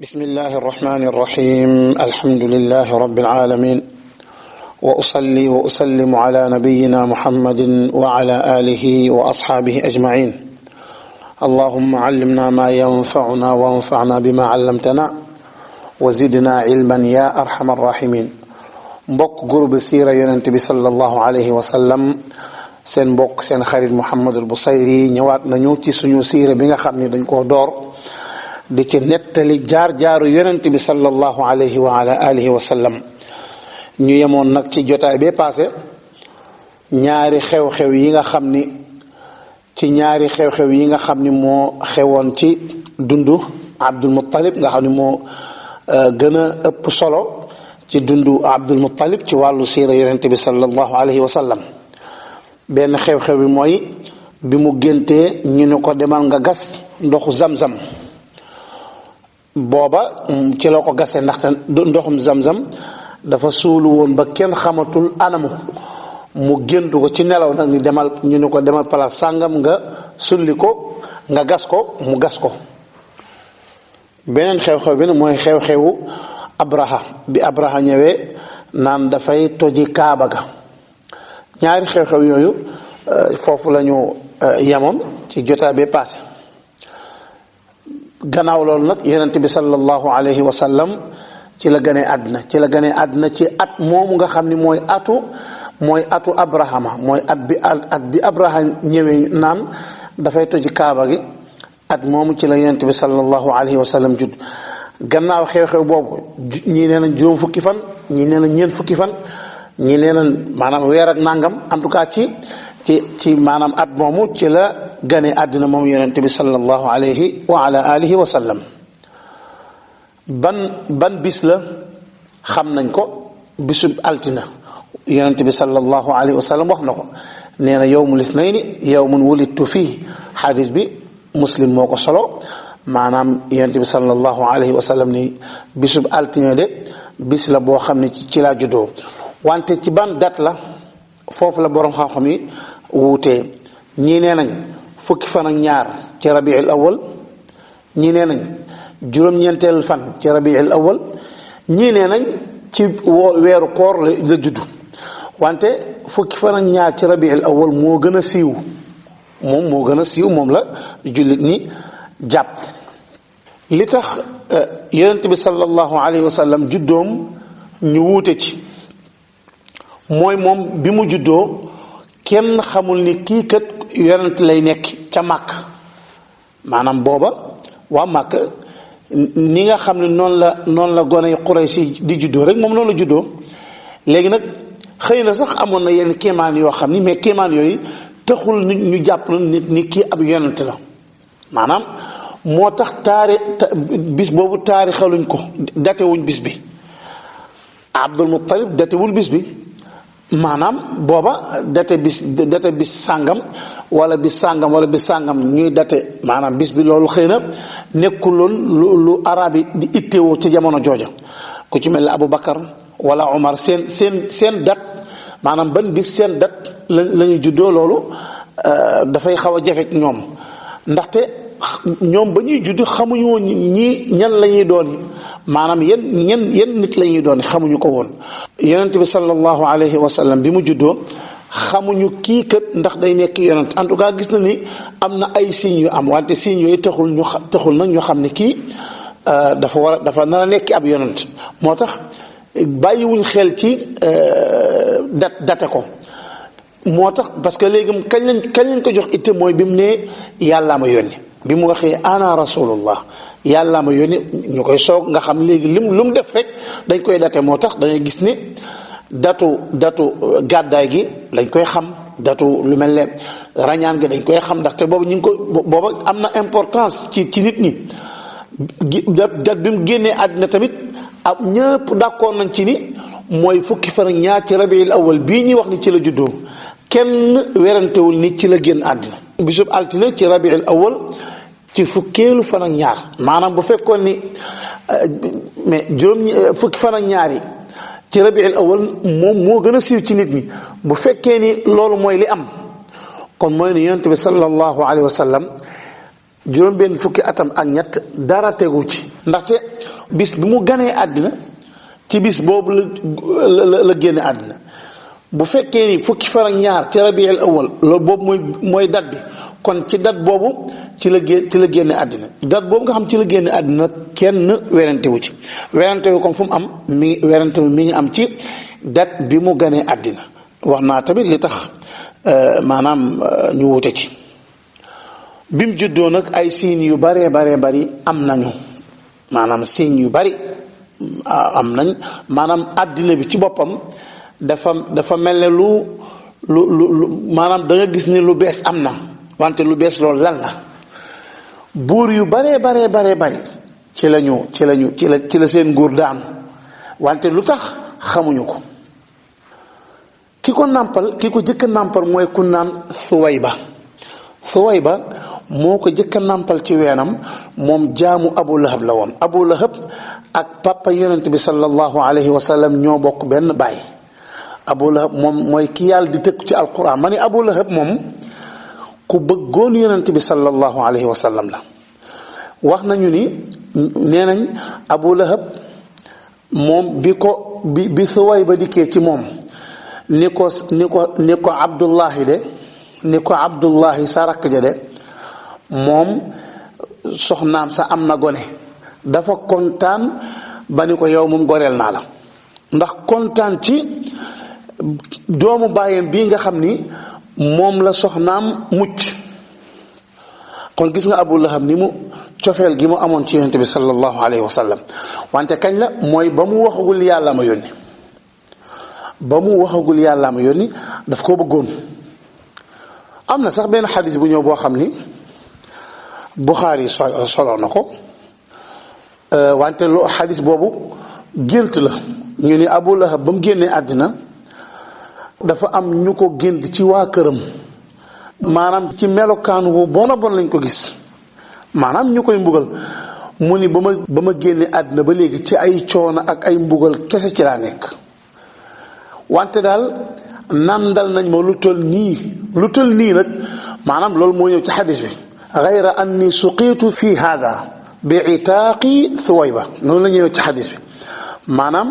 بسم الله الرحمن الرحيم الحمد لله رب العالمين وأصلي وأسلم على نبينا محمد وعلى آله وأصحابه أجمعين اللهم علمنا ما ينفعنا وانفعنا بما علمتنا وزدنا علما يا أرحم الراحمين mbokk groupe siira yonent bi sallallahu alayhi wa sallam seen mbokk seen xarit Mouhamadul Busayri ñëwaat nañu ci suñu siira bi nga xam ne dañ koo door di ci nettali jaar-jaaru yonent bi sallallahu alayhi wa ala alihi wa sallam ñu yemoon nag ci jotaay bee passé ñaari xew-xew yi nga xam ni moo xewoon ci dundu Abdul Muttalib nga xam ni moo gën a ëpp solo ci dundu Abdul Muttalib ci wàllu siira yonent bi sallallahu alayhi wa sallam benn xew-xew bi mooy bi mu géntee ñu ne ko demal nga gas ndoxu zamzam booba ci la ko gasee ndaxte ndoxum zamzam dafa suulu woon ba kenn xamatul anamu mu géntu ko ci nelaw nag ni demal ñu ne ko demal place sàngam nga sulli ko nga gas ko mu gas ko. beneen xew-xew bi nag mooy xew-xewu Abraha bi Abraha ñëwee naan dafay toji Kaaba ga ñaari xew-xew yooyu foofu la ñu yemoon ci jotaay bi passé gannaaw loolu nag yonent bi sallallahu alayhi wa sallam ci la gënee àddina ci at moomu nga xam ni mooy atu Abrahama mooy at bi Abraha ñëwee naan dafay toji Kaaba gi at moomu ci la yonent bi sallallahu alayhi wa sallam judd. gannaaw xew-xew boobu ñii nee nañ juróom fukki fan ñii nee nañ ñeent fukki fan ñii nee nañ maanaam weer ak nangam en tout cas ci maanaam at moomu ci la gane àddina moom yonent bi sallallahu alayhi wa ala alihi wa sallam. ban bis la xam nañ ko bisub altina yonent bi sallallahu alayhi wa sallam wax na ko nee na yawmul isnayni yawmun wulidtu fii xadis bi muslim moo ko solo. maanaam yonent bi sallallahu alayhi wa sallam ni bisub altine de bis la boo xam ne ci laa juddoo wante ci ban date la foofu la borom xam-xam yi wuutee ñii nee nañ fukki fan ak ñaar ci rabiul awal ñii nee nañ juróom-ñeenteel fan ci rabiul awal ñii nee nañ ci weeru koor la juddu wante fukki fan ak ñaar ci rabiul awal moo gën a siiw moom la jullit ni jàpp li tax yonent bi sallallahu alayhi wa sallam juddoom ñu wuute ci mooy moom bi mu juddoo kenn xamul ni kii kat yonent lay nekk ca màkk maanaam booba waa màkk ni nga xam ne noonu la gone Quraysh di juddoo rek moom noonu la juddoo léegi nag xëy na sax amoon na yenn kéemaan yoo xam ni mais kéemaan yooyu taxul ñu jàpp nit ni kii ab yonent la maanaam moo tax bis boobu taarixaluñ ko datewuñ bis bi Abdul Muttalib datewul bis bi maanaam booba date bis sàngam wala bis sàngam ñuy date maanaam bis bi loolu xëy na nekkuloon lu arab yi di ittewoo ci jamono jooja ku ci mel ne Abu Bakar wala Omar seen dat maanaam ban bis seen dat la ñu juddoo loolu dafay xaw a jafe ñoom ndaxte ñoom ba ñuy judd xamuñu woon ñii ñan la ñuy doon maanaam yan nit la ñuy doon xamuñu ko woon. yonent bi sallallahu alayhi wa sallam bi mu juddoo xamuñu kii kat ndax day nekk yonent en tout cas gis na ni am na ay signes yu am wante signes yooyu taxul nag ñu xam ne kii dafa nar a nekk ab yonent moo tax bàyyiwuñ xel ci date ko. moo tax parce que léegi kañ lañ ko jox itte mooy bi mu ne yàllaa ma yónni bi mu waxee ana rasulullah yàllaa ma yónni ñu koy soog nga xam léegi lu mu def rek dañ koy date moo tax dañuy gis ni datu gàddaay gi dañ koy xam datu lu mel ne rañaan gi dañ koy xam ndaxte boobu ñu ngi ko booba am na importance ci nit ñi dat bi mu génnee àddina tamit ab ñëpp d'accord nañ ci ni mooy fukki fan ak ñaar ci rabiul awal bii ñuy wax ni ci la juddoo kenn werantewul ni ci la génn àddina bisub altine ci rabiul awal ci fukkeelu fan ak ñaar maanaam bu fekkoon ni mais fukki fan ak ñaar yi ci rabiul awal moom moo gën a siiw ci nit ñi bu fekkee ni loolu mooy li am kon mooy ni yonent bi sallallahu alayhi wa sallam juróom benn fukki atam ak ñett dara tegu ci ndaxte bis bi mu ganee àddina ci bis boobu la génne àddina. bu fekkee ni fukki fan ak ñaar ci rabiul awal loolu boobu mooy date bi kon ci date boobu ci la génne àddina date boobu nga xam ci la génne àddina kenn werante wu ci werante wu comme fu mu am werante wu mi ngi am ci date bi mu ganee àddina wax naa tamit li tax maanaam ñu wute ci bi mu juddoo nag ay signes yu bari am nañu maanaam signes yu bari am nañ maanaam àddina bi ci boppam dafa mel ne lu maanaam da nga gis ni lu bees am na wante lu bees loolu lan la buur yu bari ci la seen nguur daan wante lu tax xamuñu ko ki ko jëkk a nàmpal mooy ku naan Suwayba moo ko jëkk a nàmpal ci weenam moom jaamu Abu Lahab la woon Abu Lahab ak papa yonent bi sallallahu alayhi wa sallam ñoo bokk benn baay Abu Lahab moom mooy ki yàlla di tëkku ci alquran ma ne Abu Lahab moom ku bëggoon yonent bi sallallahu alayhi wa sallam la wax nañu ni nee nañ Abu Lahab moom bi Suwayba dikkee ci moom ni ko Abdullahi sa rakk ja de moom soxnaam sa am na gone dafa kontaan ba ni ko yow moom goreel naa la ndax kontaan ci doomu baayam bii nga xam ni moom la soxnaam mucc kon gis nga Abu Lahab ni mu cofeel gi mu amoon ci yonent bi sallallahu alayhi wa sallam wante kañ la mooy ba mu waxagul yàlla ma yónni daf koo bëggoon am na sax benn xadis bu ñëw boo xam ni Buxaari solo na ko wante loo xadis boobu gént la ñu ni Abu Lahab ba mu génnee àddina dafa am ñu ko gént ci waa këram maanaam ci melokaan wu bon lañ ko gis maanaam ñu koy mbugal mu ni ba ma génnee àddina ba léegi ci ay coono ak ay mbugal kese ci laa nekk wante daal nandal nañ ma lu toll nii nag maanaam loolu moo ñëw ci xadis bi gayra anni suqiitu fi hada bi itaaqi Suwayba noonu la ñëwee ci xadis bi maanaam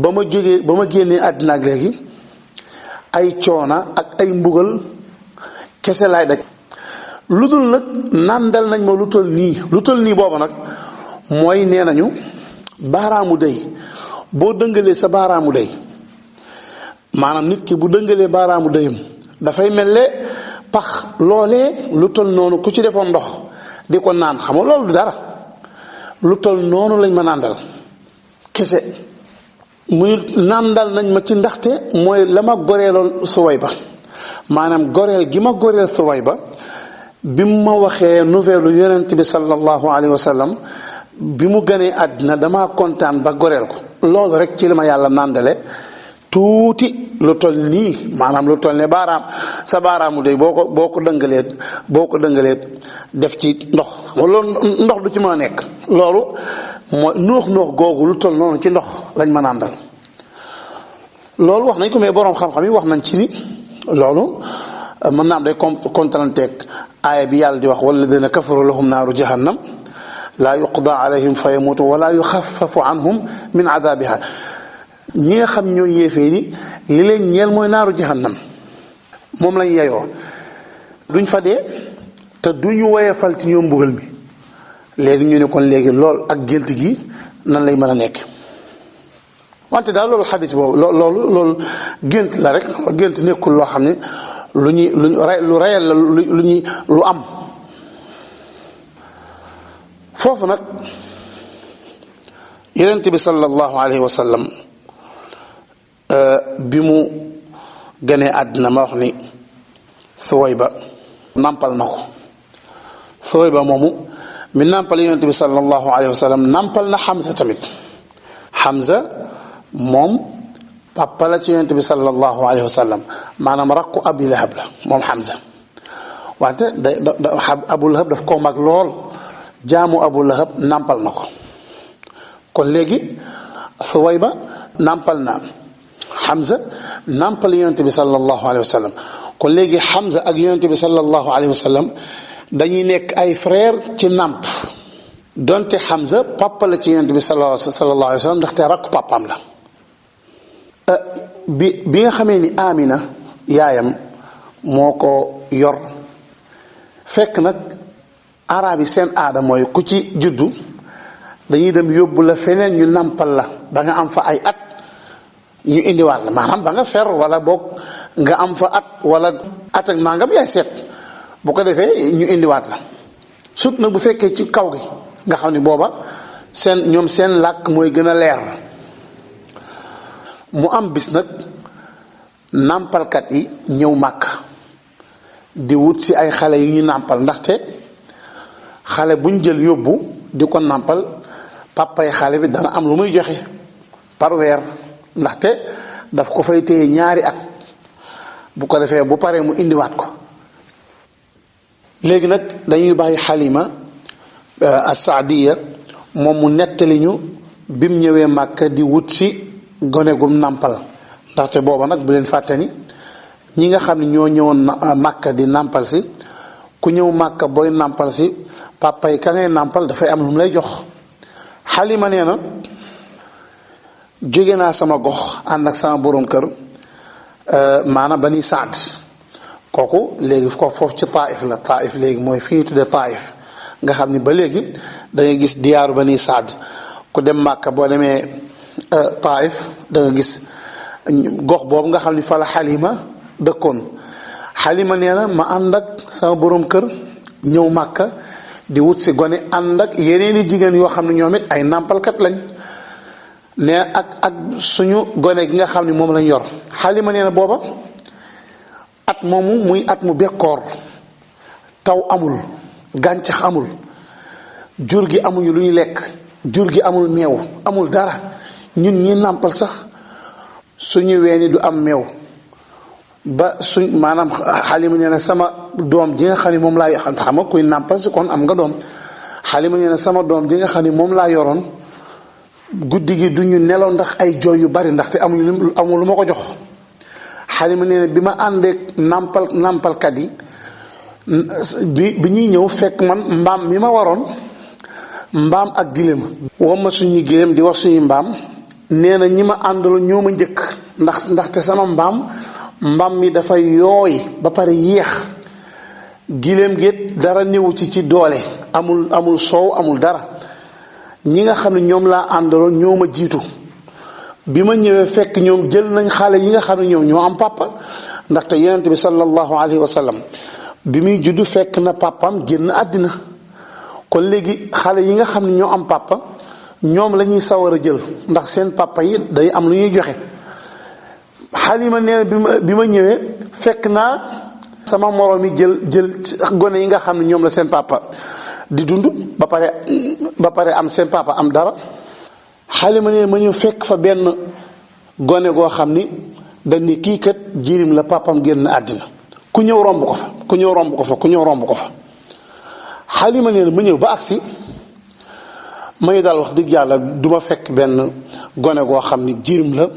ba ma génnee àddina ak léegi ay coona ak ay mbugal kese laay daj lu dul nag nandal nañ ma lu toll nii booba nag mooy nee nañu baaraamu day boo dëngalee sa baaraamu day maanaam nit ki bu dëngalee baaraamu dayam dafay mel ne pax loolee lu toll noonu ku ci defoon ndox di ko naan xam nga loolu du dara lu toll noonu lañ ma nàndal kese muy nàndal nañ ma ci ndaxte mooy la ma goreeloon Suwayba maanaam goreel gi ma goreel Suwayba bi mu ma waxee nouvelle yonent bi sallallahu alayhi wa sallam bi mu gënee àddina damaa kontaan ba goreel ko loolu rek ci li ma yàlla nàndale tuuti lu toll nii maanaam lu toll ne sa baaraamu day boo ko dëngalee def ci ndox loolu ndox du ci mën a nekk loolu mooy noox googu lu toll noonu ci ndox lañ ma nàndal loolu wax nañ ko mais boroom xam-xam yi wax nañ ci ni loolu mën naa am day contranteeg aaya bi yàlla di wax walladina kafaru lahum naaru jahannam laa yuqda alayhim fa yamutu wala yuxafafu anhum min adabiha ñi nga xam ñooy yéefee ni li leen ñeel mooy naaru jahannam moom lañ yeyoo duñ fa dee te duñu woyefal ci ñoom mbugal mi léegi ñu ne kon léegi lool ak gént gi nan lay mën a nekk wante daal loolu xadis boobu loolu gént la rek gént nekkul loo xam ne lu rayal la lu am foofu nag yonent bi sallallahu alayhi wa sallam bi mu gënee àddina ma wax ni Suwayba nampal na ko Suwayba moomu mi nampal yonent bi sallallahu alayhi wa sallam nampal na Hamza tamit Hamza moom papa la ci yonent bi sallallahu alayhi wa sallam maanaam rakku Abi Lahab la moom Hamza wante Abu Lahab daf koo mag lool jaamu Abu Lahab nampal na ko kon léegi Suwayba nampal na Hamza nampal yonent bi sallallahu alayhi wa sallam kon léegi Hamza ak yonent bi sallallahu alayhi wa sallam dañuy nekk ay frère ci namp donte Hamza papa la ci yonent bi sallallahu alayhi wa sallam ndaxte rakk papaam la bi nga xamee ni Amina yaayam moo ko yor fekk nag arab yi seen aada mooy ku ci juddu dañuy dem yóbbu la feneen ñu nampal la ba nga am fa ay at ñu indiwaat la maanaam ba nga fer wala boog nga am fa at wala at ak nangam yaay seet bu ko defee ñu indiwaat la surtout nag bu fekkee ci kaw gi nga xam ni booba ñoom seen làkk mooy gën a leer mu am bis nag nàmpalkat yi ñëw màkk di wut si ay xale yu ñu nàmpal ndaxte xale buñ jël yóbbu di ko nàmpal papay xale bi dana am lu muy joxe par weer ndaxte daf ko fay téye ñaari at bu ko defee bu paree mu indiwaat ko léegi nag dañuy bàyyi Halima as-Saadiya moom mu nettali ñu bim ñëwee Màkka di wut si gone gum nàmpal ndaxte booba nag bu leen fàtte ni ñi nga xam ne ñoo ñëwoon Màkka di nàmpal si ku ñëw Màkka booy nàmpal si papa yi ka ngay nàmpal dafay am lu mu lay jox Halima nee na jóge naa sama gox ànd ak sama borom kër maanaam Bani Saad kooku léegi ko foofu ci Taif la Taif léegi mooy fi ñu tuddee Taif nga xam ni ba léegi da ngay gis diyaaru Bani Saad ku dem Màkka boo demee Taif da nga gis gox boobu nga xam ni fa la Halima dëkkoon Halima nee na ma ànd ak sama borom kër ñëw Màkka di wut si gone ànd ak yeneen i jigéen yoo xam ne ñoom it ay nàmpalkat lañ ne ak suñu gone gi nga xam ne moom lañ yor Halima nee na booba at moomu muy at mu bekkoor taw amul gàncax amul jur gi amuñu lu ñu lekk jur gi amul meew amul dara ñun ñi nàmpal sax suñu weeni du am meew ba maanaam Halima nee na sama doom ji nga xam ne moom laa xam nga kuy nàmpal si kon am nga doom Halima nee na sama doom ji nga xam ne moom laa yoroon guddi gi du ñu nelaw ndax ay jooy yu bari ndaxte amul lu ma ko jox Halima nee na bi ma àndeek nàmpalkat yi bi ñuy ñëw fekk man mbaam mi ma waroon mbaam ak giléem wom ma suñuy giléem di wax suñuy mbaam nee na ñi ma àndaloon ñoo ma njëkk ndaxte sama mbaam mi dafay yooy ba pare yéex giléem géet dara néewu ci doole amul soow amul dara ñi nga xam ne ñoom laa àndaloon ñoo ma jiitu bi ma ñëwee fekk ñoom jël nañ xale yi nga xam ne ñoom ñoo am papa ndaxte yonent bi sallallahu alayhi wa sallam bi muy juddu fekk na papam génn àddina kon léegi xale yi nga xam ne ñoo am papa ñoom la ñuy sawar a jël ndax seen papa yi day am lu ñuy joxe Halima nee na bi ma ñëwee fekk naa sama moroom yi jël gone yi nga xam ne ñoom la seen papa di dund ba pare am seen papa am dara Halima nee na ma ñëw fekk fa benn gone goo xam ni dañ ni kii kat jirim la papam génn àddina ku ñëw romb ko fa Halima nee na ma ñëw ba agsi may daal wax dëgg yàlla duma fekk benn gone goo xam ni jirim la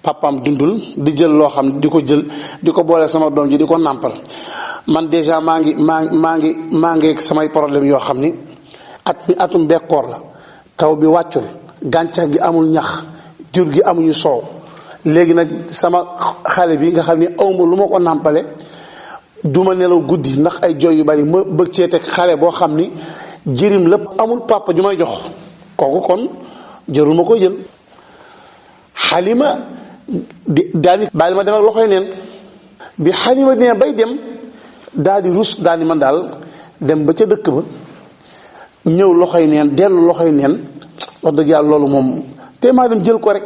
papam dundul di jël loo xam di ko jël di ko boole sama doom ji di ko nàmpal man déjà maa ngi samay problème yoo xam ni atum bekkoor la taw bi wàccul gàncax gi amul ñax jur gi amuñu soow léegi nag sama xale bi nga xam ni awma lu ma ko nàmpale duma nelaw guddi ndax ay jooy yu bari ma bëgg cee teg xale boo xam ni jirim lépp amul papa ju may jox kooku kon jërul ma koy jël Halima daal di bàyyi ma dem ak loxoy neen bi Halima dina bay dem daal di rus daal di man daal dem ba ca dëkk ba ñëw loxoy neen dellu loxoy neen wax dëgg yàlla loolu moom téemaa dem jël ko rek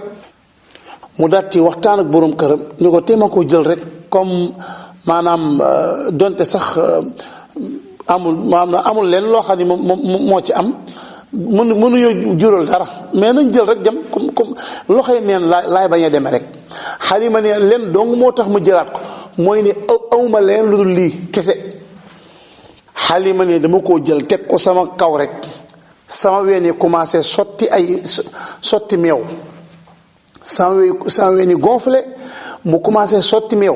mu daal ci waxtaan ak borom këram ñu ko téema koo jël rek comme maanaam donte sax amul leen loo xam ne moo ci am mënuñoo jural dara mais nañ jël rek dem comme loxoy neen laay bañ a demee rek Halima ne leen dong moo tax mu jëlaat ko mooy ne awma leen lu dul lii kese Halima ne dama koo jël teg ko sama kaw rek sama ween yi commencé sotti meew sama ween yi gonflé mu commencé sotti meew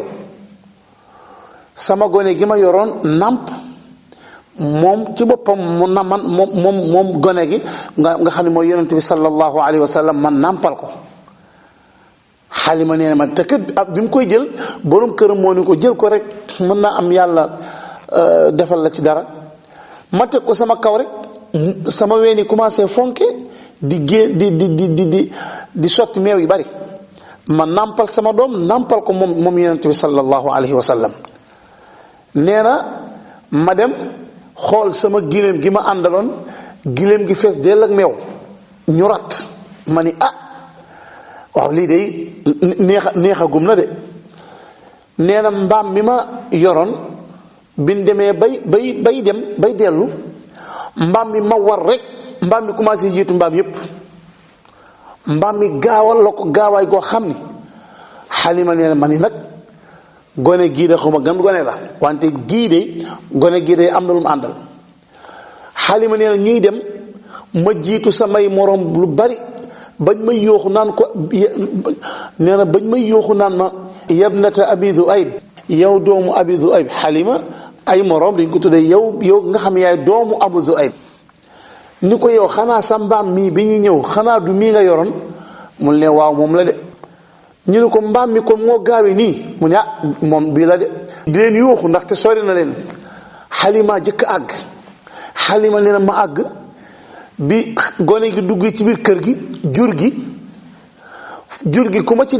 sama gone gi ma yoroon nàmp moom ci boppam mu na man moom gone gi nga xam ne mooy yonent bi sallallahu alayhi wa sallam man nàmpal ko. Xalima nee na ma te kat bi mu koy jël borom këram moo ni ko jël ko rek mën naa am yàlla defal la ci dara ma teg ko sama kaw rek sama weeni commencé fonke di gé di sotti meew yu bari ma nàmpal sama doom nàmpal ko moom yonent bi sallallahu alayhi wa sallam. nee na ma dem xool sama giléem gi ma àndaloon giléem gi fees dell ak meew ñu rat ma ni waaw lii de neexagum na de. nee na mbaam mi ma yoroon biñ demee bay dellu mbaam mi ma war rek mbaam mi commencé jiitu mbaam yépp mbaam mi gaawal la ko gaawaay goo xam ni Xalima nee na ma ni nag gone gii de xawma gan gone la wante gone gii de am na lu mu àndal. Xalima nee na ñuy dem ma jiitu samay morom lu bari bañ may yooxu naan ko nee na bañ may yooxu naan ma yabnata abi Du'ayb yow doomu abi Du'ayb. Xalima ay morom dañ ko tuddee yow nga xam yaay doomu abu Du'ayb ni ko yow xanaa sa mbaam mii bi ñuy ñëw xanaa du mii nga yoroon mun ne waaw moom la de. ñu ne ko mbaam mi kon moo gaawe nii mu ne moom bii la de. di leen yooxu ndaxte sori na leen. Xalima jëkk àgg. Xalima nee na ma àgg bi gone gi dugg ci biir kër gi jur gi ku ma ci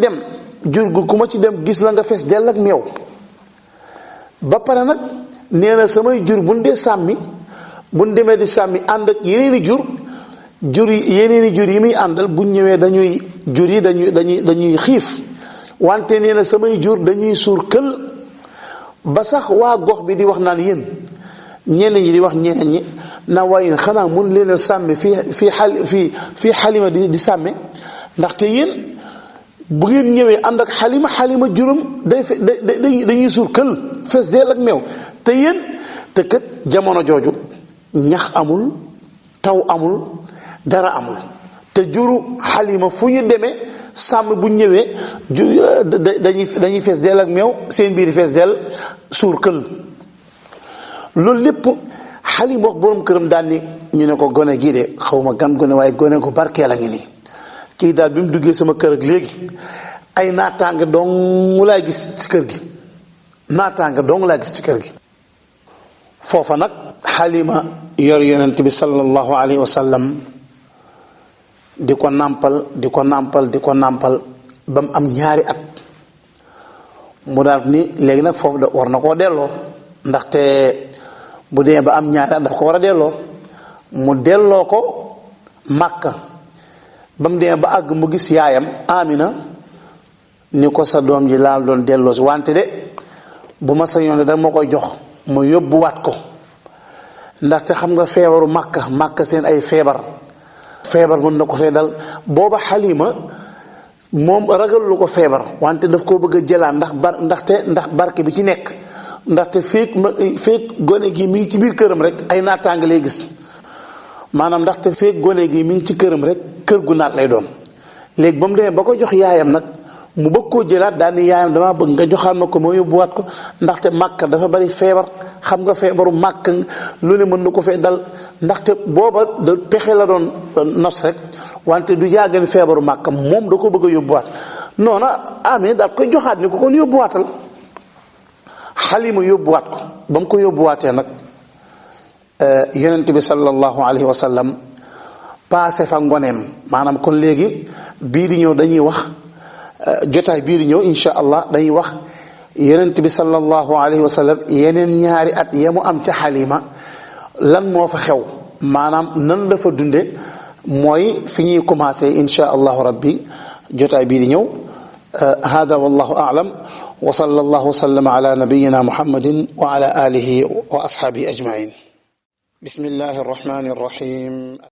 dem gis la nga fees dell ak meew ba pare nag nee na samay jur buñ demee di sàmmi ànd ak yeneeni jur yi muy àndal buñ ñëwee dañuy xiif wante nee na samay jur dañuy suur kël ba sax waa gox bi di wax naan yéen ñenn ñi di wax ñeneen ñi na waaye xanaa mun leen a sàmme fii Xalima di sàmme ndaxte yéen bu ngeen ñëwee ànd ak Xalima juróom dañuy suur kël fees deel ak meew te yéen te kat jamono jooju ñax amul taw amul dara amul te juru Xalima fu ñu demee sàmm bu ñëwee dañuy fees deel ak meew seen biir fees deel suur kël. loolu lépp Xalima wax borom këram daal ni ñu ne ko gone gii de xawma gan gone waaye gone ko barkeel a ngi nii kii daal bi mu duggee sama kër ak léegi ay naataange dong laay gis ci kër gi. foofa nag Xalima yor yonent bi sallallahu alayhi wa sallam di ko nàmpal ba mu am ñaari at mu daal ni léegi nag foofu da war na koo delloo ndaxte bu dee ba am ñaari at daf ko war a delloo mu delloo ko Màkka ba mu demee ba àgg mu gis yaayam Amina ni ko sa doom ji laal doon delloo si wante de bu ma sañoon de da ma koy jox mu yóbbuwaat ko ndaxte xam nga feebaru Màkka seen ay feebar mën na ko fee dal booba Xalima moom ragal lu ko feebar wante daf koo bëgg a jëlaat ndax barke bi ci nekk ndaxte feek gone gi mi ngi ci biir këram rek ay naataange lay gis maanaam ndaxte feek gone gi mi ngi ci këram rek kër gu naat lay doon. léegi ba mu demee ba ko jox yaayam nag mu bëgg koo jëlaat daal ni yaayam damaa bëgg nga joxaat ma ko moo yóbbuwaat ko ndaxte Màkka dafa bari feebar xam nga feebaru Màkka lu ne mën na ko fee dal ndaxte booba da pexe la doon nos rek wante du jàggani feebaru Màkka moom da ko bëgg a yóbbuwaat noona amee daal koy joxaat ni ko kon yóbbuwaatal. Xalima yóbbuwaat ko ba mu ko yóbbuwaatee nag yonent bi sallallahu alayhi wa sallam paase fa ngoneem maanaam kon léegi bii di ñëw dañuy wax jotaay bii di ñëw insha allah dañuy wax yonent bi sallallahu alayhi wa sallam yeneen ñaari at ya mu am ca Xalima lan moo fa xew maanaam nan la fa dunde mooy fi ñuy commencé insha allahu rabbi jotaay bii di ñëw hada wallahu a'lam وصلى الله وسلم على نبينا محمد وعلى آله وأصحابه أجمعين. بسم الله الرحمن الرحيم.